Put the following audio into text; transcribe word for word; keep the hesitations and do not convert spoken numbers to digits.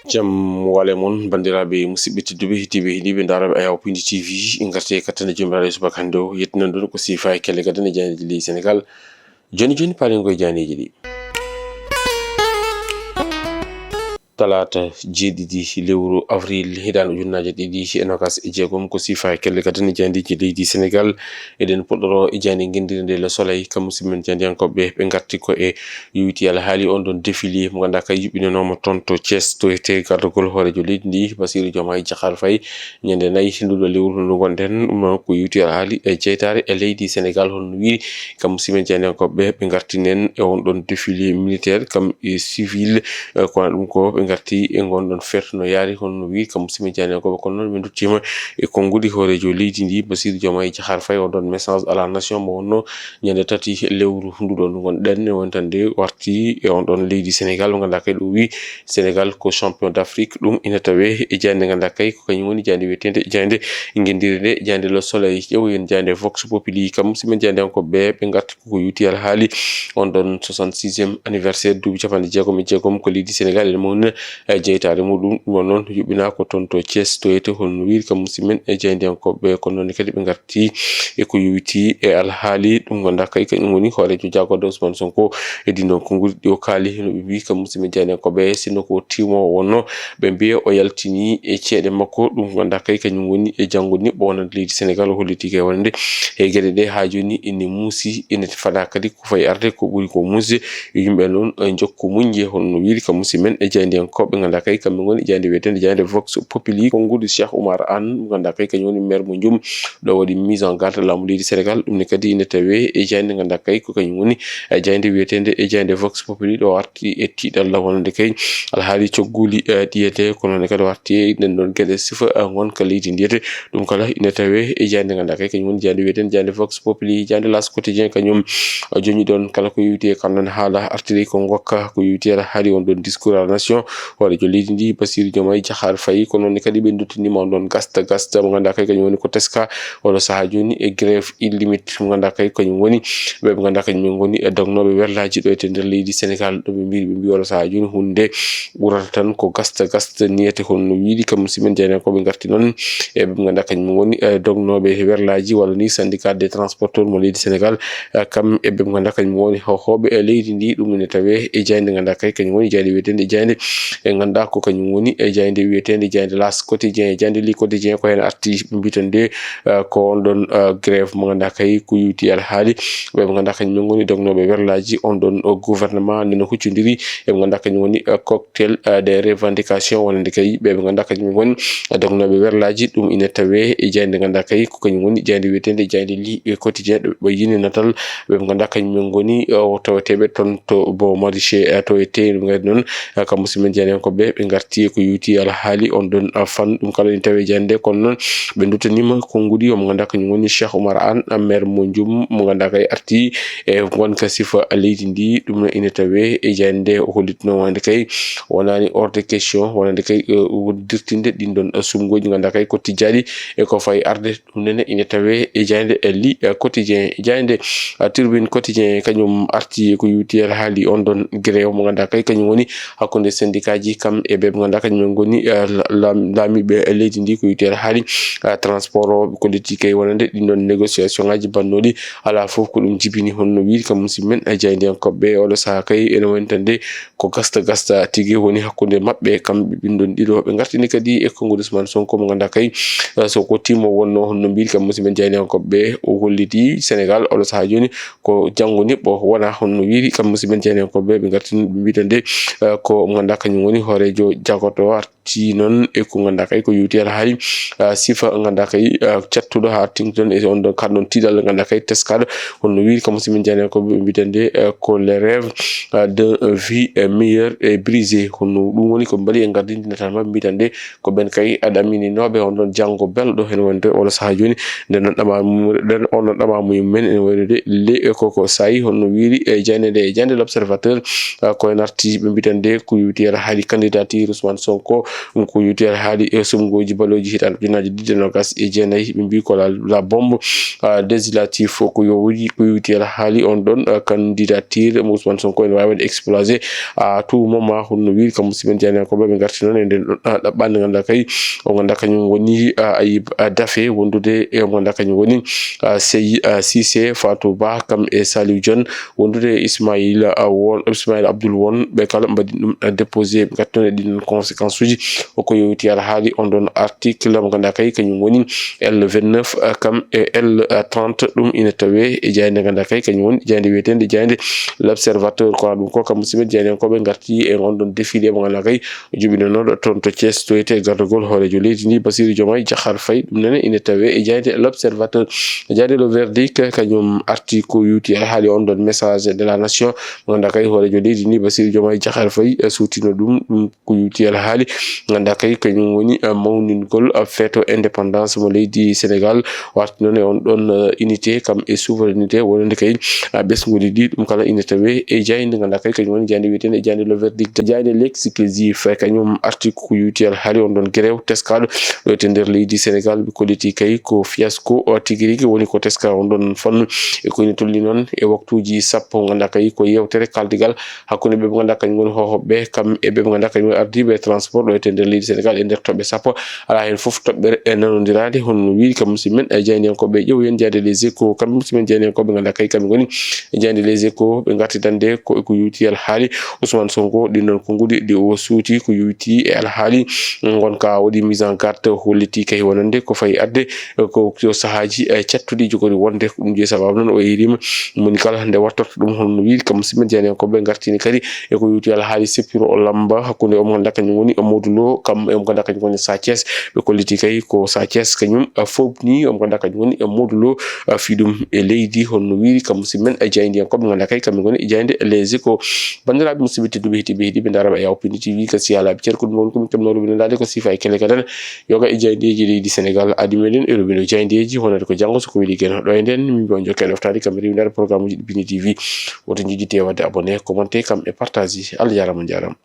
Jam wale mon, banndiraaɓe musidɓe tedduɓe, heɗiiɓe, heɗiiɓe ndaarooɓe Ayaw Pindi T V, en ngarti e kattane jomiraɗo e subaka hannde o, yettinan ɗon ko siifa e kelle gadane jaayndeeji leydi Senegal. Jooni jooni, paalen ko e jaayndeeji ɗi. Talaata jeeɗiɗi lewru avril, hitaande ujunnaaje ɗiɗi e nogas e jeegom, ko siifa e kelle gadane jaayndeeji leydi Senegal. Eɗen puɗɗoro e jaaynde ngenndiire nde Le Soleil, kam musidɓe men jaayndiyankooɓe, ɓe ngarti ko e yowiti alhaali on ɗon défilé mo ngannduɗaa kay yuɓɓinanooma toon to Thiès, to wiyetee gardagol hooreejo leydi ndi, Bassirou Diomaye Diakhar Faye, ñande nayi nduɗo lewru ndu ngonɗen. Ɗum noon ko yowiti alhaali e jeytaare e leydi Senegal, hono no wiiri kam musidɓe men jaayndiyankooɓe, ɓe ngartinen e on ɗon défilé militaire kam e civil. Eh, kono ɗum ko ɓe ngarti e ngon ɗon feere no yaari, hono no wiiri kam musidɓe men jaayndiyankooɓe. Kono noon min nduttiima e konnguɗi hooreejo leydi ndi, Bassirou Diomaye Diakhar Faye, on ɗon message à la nation mo wonno ñande tati lewru nduɗo ndu ngonɗen, ne wonta nde warti e on ɗon leydi Senegal, mo ngannduɗaa kay ɗo wi Senegal ko champion d'Afrique. Ɗum ina tawe e jaaynde ngannduɗaa kay ko kañum woni jaaynde wiyeteende jaaynde ngenndiire nde, jaaynde Le Soleil. Ƴeewoyen jaaynde Vox Populi, kam musidɓe men jaayndiyankooɓe, ɓe ngarti ko yowiti alhaali on ɗon soixante-sixième anniversaire duuɓi capanɗe jeegom e jeegom ko leydi Senegal ene mawnina e jeytaare muɗum. Ɗum noon yuɓɓinaa ko toon to Thiès, to wiyetee hono no wiiri kam musidɓe men e jaayndiyankooɓe. Kono noon kadi ɓe ngarti e ko yowiti e alhaali ɗum ngannduɗaa kay kañum woni hooreejo jaagorɗo Ousmane Sonko. E ɗin ɗon konnguɗi ɗi o kaali, no ɓe mbiyi kam musidɓe men jaayndiyankooɓe, sinno ko tiimoowo wonno, ɓe mbiya o yaltini e ceeɗe makko, ɗum ngannduɗaa kay kañum woni e janngo niɓɓo wonande leydi Senegal. O holliti kay wonande e geɗe ɗe haa jooni ene muusi, ene fada kadi ko fayi arde ko ɓuri ko muusde. Yimɓe noon, eh, njokku muñje, hono no wiiri kam musidɓe men e jaayndiyankooɓe, ngannduɗaa kay kamɓe ngoni jaaynde wiyeteende jaaynde Vox Populi, konnguɗi Cheikh Oumar Anne, ngannduɗaa kay kañum woni maire mo Ndioum, ɗo waɗi mise en garde laamu leydi Senegal. Ɗum ne kadi ina tawe e jaaynde ngannduɗaa kay ko kañum woni, eh, jaaynde wiyeteende e jaaynde Vox Populi, ɗo arti e tiiɗalla wonande kay alhaali cogguuli, eh, ɗi yiyetee, kono ne kadi o arti e ɗen ɗon geɗe sifa, eh, ngonka leydi ndi yiyetee. Ɗum kala ina tawe e jaaynde ngannduɗaa kay kañum woni jaaynde wiyeteende jaaynde Vox Populi. Jaaynde L'As Quotidien kañum, eh, joñi ɗon kala ko yowiti e kan ɗon haala, artiri ko ngokka ko yowiti alhaali on ɗon discours à la nation hooreejo leydi ndi, Bassirou Diomaye Diakhar Faye. Kono noon kadi ɓe nduttiniima on ɗon gasta gasta mo ngannduɗaa kay kañum woni ko teska oɗo sahaa jooni e grève illimite mo ngannduɗaa kay kañum woni ɓe ɓe ngannduɗaa kañum en ngoni e dognooɓe werlaaji ɗo e nder leydi Senegal. Ɗo ɓe mbiiri, ɓe mbiyi oɗo sahaa jooni huunde ɓurata tan ko gasta gasta niyete, hono no wiiri kam musidɓe men jaayndiyankooɓe. Ngarti noon e ɓe ngannduɗaa kañum ngoni, eh, dognooɓe werlaaji walla ni syndicat des transporteurs mo leydi Senegal, eh, kam e ɓe ngannduɗaa kañum ngoni hoohooɓe e leydi ndi. Ɗum ene tawe e jaaynde ngannduɗaa kay kañum woni jaaynde wiyeteende jaaynde e ngannduɗaa ko kañum woni e jaaynde wiyeteende jaaynde L'As Quotidien e jaaynde Le Quotidien. Ko heen arti ɓe mbiyi tan nde, eh, ko on ɗon, eh, grève mo ngannduɗaa kay ko yowiti alhaali ɓe ɓe ngannduɗaa kañum en ngoni dognooɓe werlaaji on ɗon, eh, gouvernement nde no huccondiri e ɓe ngannduɗaa kañum woni, eh, cocktail, eh, des revendications wonande kay ɓe ɓe ngannduɗaa kañum en ngoni, eh, dognooɓe werlaaji. Ɗum ina tawe e jaaynde ngannduɗaa kay ko kañum woni jaaynde wiyeteende jaaynde Le Quotidien, ɗo ɓe yini natal ɓe ɓe ngannduɗaa kañum en ngoni, eh, o taweteeɓe toon to Bon Marché, eh, to e tee ɗum kadi noon, eh, kam musidɓe men jaayndiyankooɓe ɓe ngarti e ko yowiti alhaali on ɗon, eh, fan. Ɗum kala ina tawe e jaaynde nde, kono noon ɓe nduttaniima konnguɗi o mo ngannduɗaa kañum woni Cheikh Oumar Anne, maire mo Ndioum, mo ngannduɗaa kay arti e ngonka sifa leydi ndi. Ɗum noon ina tawe e jaaynde nde, o hollitnoo wonande kay wonaani hors de question wonande kay, eh, dirtinde ɗin ɗon, eh, sumngooji ngannduɗaa kay ko tijjaaɗi e ko fayi arde. Ɗum nene ina tawe e jaaynde, eh, Le Quotidien, jaaynde, eh, Tribune Quotidien kañum arti ko yowiti alhaali on ɗon grève mo ngannduɗaa kay kañum woni hakkunde syndicat ji kam e ɓe ɓe ngannduɗaa kañum en ngoni, eh, la-, laam-, laamiiɓe leydi ndi. Ko yowiti alhaali, eh, transport o, politique e wonande ɗin ɗon négociation ngaji bannooɗi. Alaa fof ko ɗum jibini, hono no wiiri kam musidɓe men, eh, jaayndiyankooɓe. Oɗo sahaa kay ene woni tan nde ko gasta gasta tigi woni hakkunde maɓɓe, kamɓe ɓin ɗon ɗiɗo. Ɓe ngartini kadi e konnguɗi Ousmane Sonko mo ngannduɗaa kay, eh, so ko tiimoowo wonno, hono no mbiiri kam musidɓe men jaayndiyankooɓe, o holliti Senegal oɗo sahaa jooni ko janngo niɓɓo wona, hono no wiiri kam musidɓe men jaayndiyankooɓe. Ɓe ngartini ɓe mbiyi tan nde, eh, ko mo ngannduɗaa kañum woni hooreejo jagorɗo arti noon e ko ngannduɗaa kay ko yowiti alhaali, eh, sifa ngannduɗaa kay, eh, cattuɗo haa teŋti toon e on ɗon, kan ɗon tiiɗalla ngannduɗaa kay teskaaɗo. Hono no wiiri kam musidɓe men jaayndiyankooɓe, ɓe mbiyi tan nde, eh, ko les rêves, eh, de vie, eh, meilleure et brisée. Hono ɗum woni ko mbaɗi e ngardinde natal maɓɓe, mbiyi tan nde ko ɓen kay ɗamaninooɓe on ɗon janngo belɗo heen wonde oɗo sahaa jooni. Nden noon ɗamamu-, nden on ɗon ɗamamuya mum en ene wayrude le, eh, koko saayi, hono no wiiri e jaaynde nde, e jaaynde L'Observateur, eh, ko en arti ɓe mbiyi tan nde ko yowiti alhaali candidature Ousmane Sonko, ɗum ko yowiti alhaali e sumngooji ballooji hitaande ujunnaaje ɗiɗi e noogas e jeenayi. Ɓe mbiyi ko la, la bombe, ah, législative ko yowiti, ko yowiti alhaali on ɗon, ah, candidature mo Ousmane Sonko ene waawi waɗde explosé à tout moment, hono no wiiri kam musidɓe jaayndiyankooɓe. Ɓe ngarti noon e nden ɗon, ah, ɗaɓɓaande, ngannduɗaa kay, o ngannduɗaa kañum woni, ah, Ayib, ah, Dafe, wondude e o ngannduɗaa kañum woni, ah, Sey, ah, Cissé, Fatou Ba, kam e Saliou Dione, wondude e Ismaïla, ah, Won, Ismaïla Abdoul Won, ɓe kala mbaɗi ɗum, ah, déposé, ɓe ngarti noon e ɗin conséquence uji. Ko yowiti alhaali on ɗon article mo ngannduɗaa kay kañum woni L vingt-neuf, ah, kam e L trente, ɗum ina tawee e jaaynde ngannduɗaa kay kañum woni jaaynde wiyeteende jaaynde L'Observateur. Kono ɗum ko kam musidɓe jaayndiyankooɓe ngarti e on ɗon défilé mo ngannduɗaa kay joɓinanooɗo toon to Thiès, to wiyetee gardagol hooreejo leydi ndi, Bassirou Diomaye Diakhar Faye. Ɗum nene ina tawee e jaaynde L'Observateur. Jaaynde Le Verdict kañum arti ko yowiti alhaali on ɗon message de la nation mo ngannduɗaa kay hooreejo leydi ndi, Bassirou Diomaye Diakhar Faye, eh, suutino ɗum, ɗum ko yowiti alhaali ngannduɗaa kay kañum woni, eh, mawningol, eh, feeto indépendance mo leydi Sénégal, warti noon e on ɗon, eh, unité kam e souveraineté wonande kay, eh, ɓesnguuji ɗi. Ɗum kala ina tawee e jaaynde ngannduɗaa kay kañum woni jaaynde wiyeteende jaaynde Le Verdict. Jaaynde L'Exclusif, eh, kañum arti ko yowiti alhaali on ɗon grève teskaaɗo ɗo e nder leydi Sénégal. Ɓe kolliti kay ko fiasco, o tigi rigi woni ko teska on ɗon fannu. E ko ina tolni noon e waktuuji sappo, ngannduɗaa kay ko yewtere kaldigal hakkunde ɓe ɓe ngannduɗaa kañum woni hoohooɓe ɓe, kam e ɓe ɓe ngannduɗaa kañum woni ardiiɓe e transport ɗo e nder leydi Sénégal e nder toɓɓe sappo. Alaa heen fof toɓɓere e nanondiraade, hono no wiiri kam musidɓe men, e jaayndiyankooɓe ƴeewoyen jaaynde Les Échos. Kam musidɓe men jaayndiyankooɓe ngannduɗaa kay kamɓe ngoni e jaaynde Les Échos, ɓe ngarti dande ko e ko yowiti alhaali Ousmane Sonko, ɗin ɗon konnguɗi ɗi o suuti ko yowiti e alhaali ngonka waɗi mise en garde, holliti kay wonande ko fayi adde ko, ko sahaaji, eh, cattuɗi jogori wonde. Ko ɗum jeyi sababu noon o yehrima moni kala nde wattorto ɗum, hono no wiiri kam musidɓe jaayndiyankooɓe ngartini kadi e ko yowiti alhaali seppiro o lamba hakkunde omo ngannduɗaa kañum woni Modou Lo, kam e omo ngannduɗaa kañum woni Sa Thiès. Ɓe kolliti kay ko Sa Thiès kañum, eh, fooɓni omo ngannduɗaa kañum woni Modou Lo, eh, fii ɗum e leydi, hono no wiiri kam musidɓe men, eh, jaayndiyankooɓe ngannduɗaa kay kamɓe ngoni e jaaynde Les Échos. Banndiraaɓe musidɓe tedduɓe heɗiiɓe heɗiiɓe Daara Ɓe Yaaw Pindi T V, ko si alaa ɓe ceer ko ɗum woni ko min keɓnoo rubino daade ko sifa e kele kalen. Yoga e jaayndeeji leydi Sénégal, adi meɗen e rubino jaayndeeji wonande ko janngo so ko weli gen. Ɗo e nden, min mbiya on jokke e ɗoftaade kam e rewindaade programme uji ɗi Pindi T V. Woto njejjite waɗde abonné, commenté kam e partage. Allah jaaraama, on njaaraama.